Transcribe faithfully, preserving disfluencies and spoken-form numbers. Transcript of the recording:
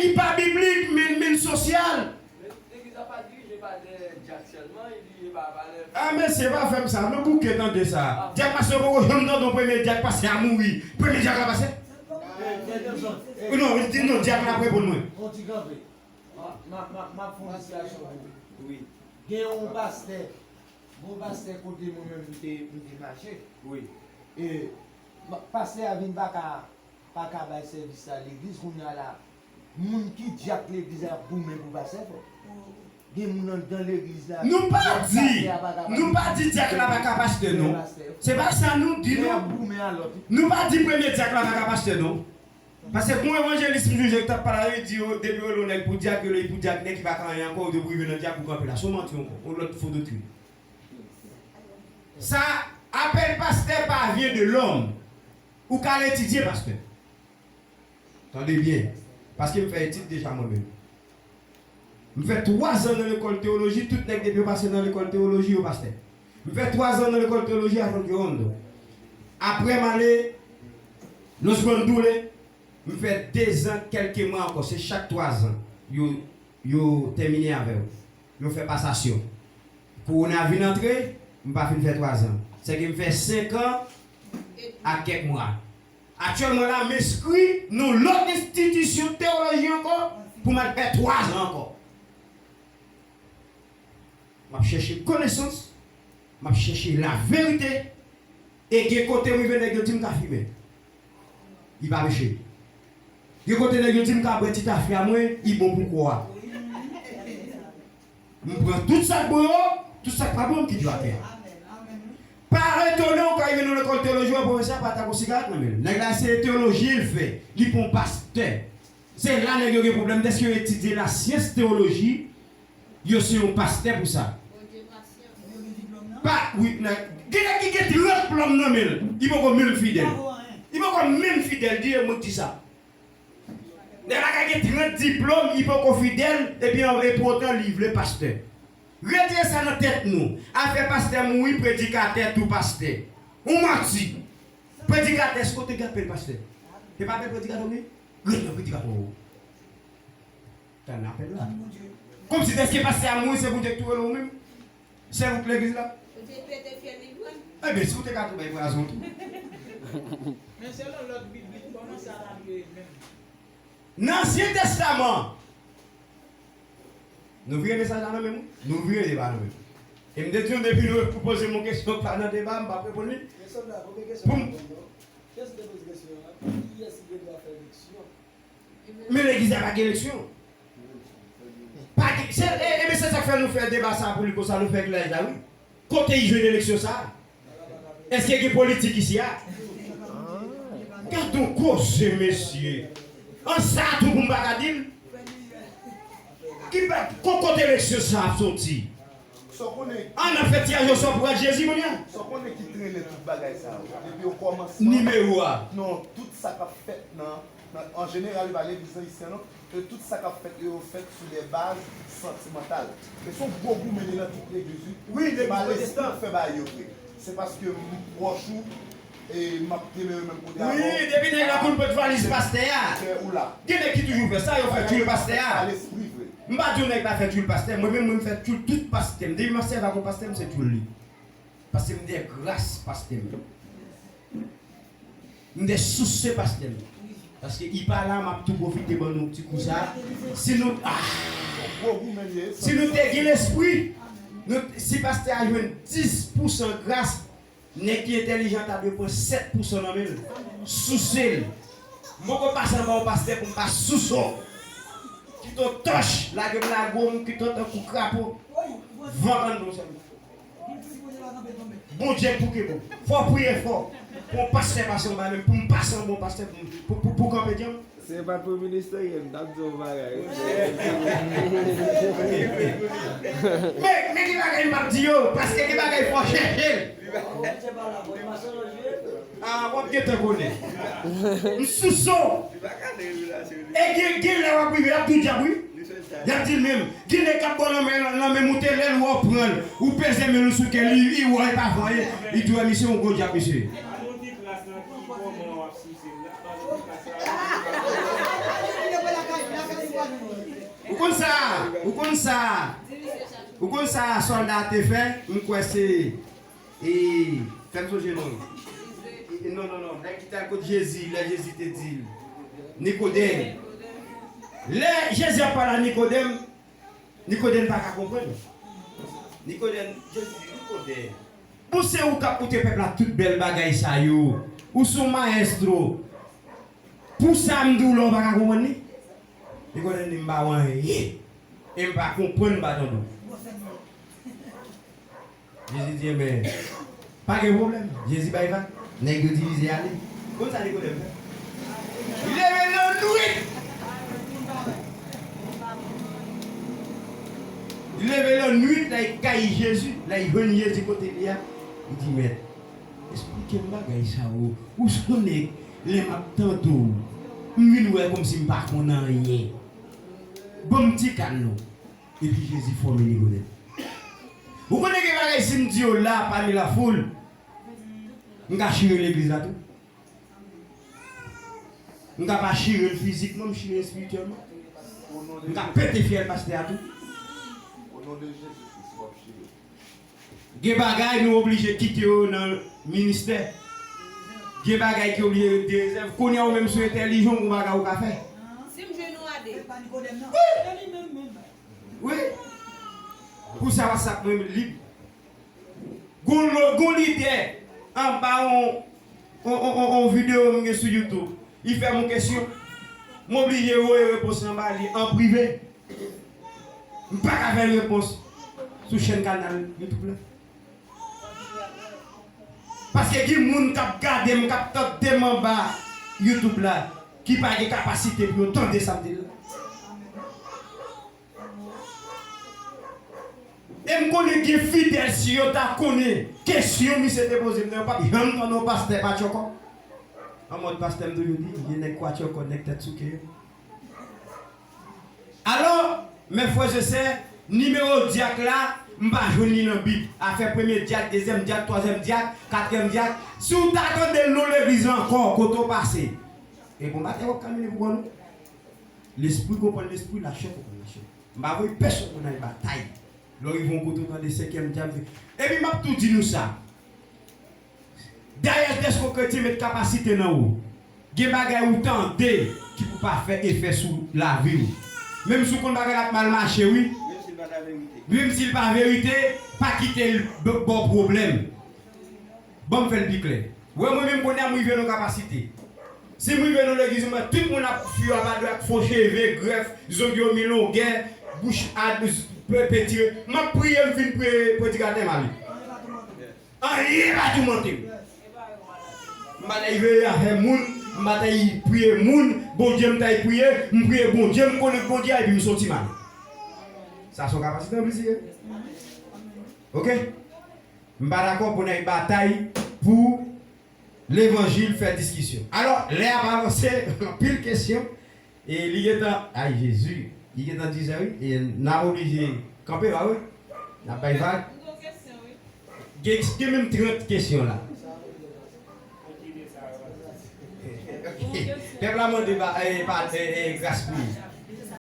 Li pa biblik, men, men sosyal. Legliz la pa dirije pa de dyak sèlman, li dirije pa valè. Ah, mesye, pa fè m sa. Nou bouke tande sa. Dyak pastè poko janm tande yon premye dyak pastè a mouri. Premye dyak la pase? Non, di non, dyak la reponn mwen. Yon ti kanpe. M ap, m ap, m ap fè yon sitasyon pou ou. Wi. Gen yon pastè, gen yon pastè kote mwen menm m te, m te mache. Wi. E, ma- pastè a vin pa ka, pa ka bay sèvis la legliz, kounye a la, moun ki dyak legliz la ap goumen pou pastè fò. Gen moun anndan legliz la, nou pa di, nou pa di dyak la pa ka pastè, non. Se pa sa nou di, non. Nou pa di premye dyak la pa ka pastè, non. Paske gon evanjelis m jije k t ap pale avè l, di yo, depi yo rele yon nèg pou dyak, yo rele l pou dyak, nèg ki pa ka anyen ankò, yo te pou rive nan dyak pou kanpe la. Se yon manti ankò, yon lòt fo doktrin. Sa, apèl pastè pa vyen de lòm. Ou ka al etidye pastè. Tande byen. Paske m fè etid deja mwen menm. M fè twa zan nan lekòl teyoloji, tout nèg depi yo pase nan lekòl teyoloji, yo pastè. M fè twa zan nan lekòl teyoloji a Santo Hondo. Apre m ale Los Grandes, m fè de zan kèlke mwa ankò, se chak twa zan yo, yo tèmine avè w. Yo fè pasasyon. Kowona vin antre, m pa fin fè twa zan. Sèke m fè senk an ak kèk mwa. Aktyèlman la, m enskri nan lòt enstitisyon teyoloji ankò pou m al fè twa zan ankò. M ap chèche konesans, m ap chèche laverite, e gen kote m rive nèg yo di m ka fimen. Li pa peche. Gen kote nèg yo di m ka bwè ti tafya mwen, li bon pou kò a. M pran tout sa k bon yo, tout sa k pa bon, m kite yo atè. Pa etone w ka rive nan lekòl teyoloji, wè pwofesè a pa ta gon sigarèt nan men l. Nèg la se teyoloji l fè, li pa yon pastè. Se la nèg yo gen pwoblèm, dèske yo etidye lasyans teyoloji, yo se yon pastè pou sa. Pa, wi, gen nèg ki gen trant diplòm nan men l, li poko menm fidèl. Li poko menm fidèl, di e mwen k di sa. Nèg la ka gen trant diplòm, li poko fidèl, epi an- epoutan li vle pastè. Retire sa nan tèt nou. Afè pastè mouri, predikatè tou pastè. Ou manti. Predikatè, èske w te gen apèl pastè? Se pa apèl predikatè w gen? Ret nan predikatè w. Tann apèl la. Kòmsi dèske pastè a mouri, se Bondye ki tou rele w menm? Sèl ou k legliz la? Ou te pete fyèl li jwenn. Ebyen, si w te ka tou bay prazon tou. Men selon lòd biblik, kòman sa t ap ye menm? Nan Ansyen Testaman, nou vire mesaj la nan men m, nou vire deba nan men m. E m te di nou depi nou poze m yon kesyon k pa nan deba, m p ap reponn li. Pou m- Kiyès ki te poze kesyon an? Kiyès ki gen dwa fè eleksyon? Men legliz la pa gen eleksyon. Pa gen, se, e, e, men se sa k fè nou fè deba sa pou li konsa, nou fè eklèyaj la, wi. Kote y jwenn eleksyon sa a? Èske gen politik isi a? Gad yon koze, mesye. An sa tou pou m pa ka di l? Ki pa, ko-, kote eleksyon sa ap soti? Sa w konnen? An ap fè tiraj osò pou wè Jezi kounye a? Sa w konnen ki trennen tout bagay sa yo? Depi okòmansman. Nimewo a. Non, tout sa k ap fèt nan, nan, an jeneral, e pa legliz lan isi a non, e tout sa k ap fèt yo, yo fèt sou de baz santimantal. E se yon gwo goumen li nan tout legliz, wi. Wi, legliz pwotestan. Se pa lespri k fè bagay yo vre. Se paske m pwòch ou, e m ap demeure menm kote avè w. Wi, depi nèg la konn pot valiz pastè a. Kè ou la. Gen nèg ki toujou fè sa, yo fè tchoul pastè a. Pa lespri vre. M pa di yon nèg pa fè tchoul pastè, mwen menm, mwen, m fè tchoul tout pastè m. Depi m ap sèvi ak yon pastè, m se tchoul li. Paske m de gras pastè m. M de souse pastè m. Paske i pa la, m ap tou pwofite ban nou ti kou sa. Si nou, ah! Si nou te gen lespri, nou, si pastè a jwenn dis pousan gras, nèg ki entèlijan ta dwe pran sèt pousan nan men l, souse l. M poko pase anba yon pastè pou m pa souse w. Kite w tòch, lage m lage w, m kite w tankou krapo. Van kann bon sèlman. Bondye k pou kenbe w. Fò w priye fò. Pou yon pastè pase anba men m, pou m pase anba yon pastè, pou, pou, pou, pou kanpe djanm. Si se pa t pou ministè, m t ap di w bagay. Men, men gen bagay m p ap di yo, paske gen bagay fò chèche l. Ah, w ap gentan konnen. M souse w. E gen, gen lè w ap rive, y ap di w dyab, wi. Y ap di l menm. Gen nèg k ap bò nan men, nan men moute, lè l wè w pran l, ou peze men l sou kè l, li, li wè, li pa fè anyen. Li di w, misye yon gwo dyab, misye. Kòman w ap souse l la? Pale pou kasa. sa, ou konn sa sòlda a te fè? M kwè se, e, fè m sonje non. E, non, non, non. Nèg ki t al kot Jezi, lè Jezi te di l, Nikodèm. Lè Jezi ap pale a Nikodèm, Nikodèm pa ka konprann. Nikodèm, Jezi di, Nikodèm, pou se ou k ap montre pèp la tout bèl bagay sa yo, ou se yon mayestwo. Pou sa m di w la, ou pa ka konprann li? Nikodèm di, m pa wè anyen. E m pa konprann, m pa tande w. Jezi di, enben, pa gen pwoblèm. Jezi bay vag. Nèg yo divize ale. Konn sa Nikodèm fè? Li leve lannwit. Li leve lannwit, l al kay Jezi, l al jwenn Jezi kote li a. Li di, Mèt, esplike m bagay sa yo. Ou konnen lè m ap tande w, m vin wè kòmsi m pa konn anyen. Ban m ti kal non. Epi Jezi fòme Nikodèm. Ou konnen gen bagay si m di yo la pami lafoul, m ka chire legliz la tou. M ka pa chire l fizikman, m chire l espirityèlman. M ka pete fyèl pastè a tou. Gen bagay nou oblije kite yo nan ministè. Gen bagay ki oblije ret de rezèv. Kounye a ou menm si w entèlijan, ou gon bagay ou ka fè. Si m jwenn ou a de. Wi. Pou sa WhatsApp mwen lib. Gon lo-, gon lidè anba on, on, on, on, on videyo m gen sou YouTube. Li fè m on kesyon. M oblije voye repons lan ba li an prive. M pa ka fè l repons sou chèn kanal YouTube la. Paske gen moun k ap gade m, k ap tande m anba YouTube la, ki pa gen kapasite pou yo tande sa m di l la. E m konnen gen fidèl, si yo ta konnen kesyon misye te poze m nan, yo p ap janm tande yon pastè pa tchòkò. An mòd pastè m toujou di, gen nèg kwa tchòkò, nèg tèt souke yo. Alò, mes frères et sœurs, nimewo dyak la, m pa jwenn li nan Bib. Afè premye dyak, dezyèm dyak, twazyèm dyak, katriyèm dyak. Si w ta tande l nan legliz la ankò, kote w pase? E bon, batay w ap ka mennen pou kò nou. Lespri konprann lespri, lachè konprann lachè. M pa voye pèsonn pou n al batay. Lè w rive yon kote, w tande senkyèm dyak. Epi m ap tou di nou sa. Dayè, dèske w kretyen, met kapasite nan ou. Gen bagay ou tande ki pou pa fè efè sou lavi w. Menm si w konn bagay la ap mal mache, wi. Menm si l pa verite. Menm si l pa verite, pa kite l b-, ba w pwoblèm. Ban m fè l pi klè. Wè mwen menm kounye a m rive nan kapasite. Si m rive nan legliz, m wè tout moun ap fiyo apadwe ak fo cheve, grèf, zong yo mi longè, bouch a, pe-, petire. M ap priye, m fin priye, predikatè m ale. Anyen pa toumante m. M pa t al veye afè moun, m pa t al priye moun, Bondye m t al priye, m priye Bondye, m konnen Bondye a, epi m soti m ale. Sa se yon kapasite anplis li ye. Oke? M pa dakò pou n al batay pou levanjil, fè diskisyon. Alò, lè ap avanse, anpil kesyon, e li gentan, ay Jezi, li gentan dizè wi, e n ap oblije kanpe, pa vre? N ap bay vag. Gen, gen menm trant kesyon la. Pèp la mande ba, e, pa, e, e, gras pou li.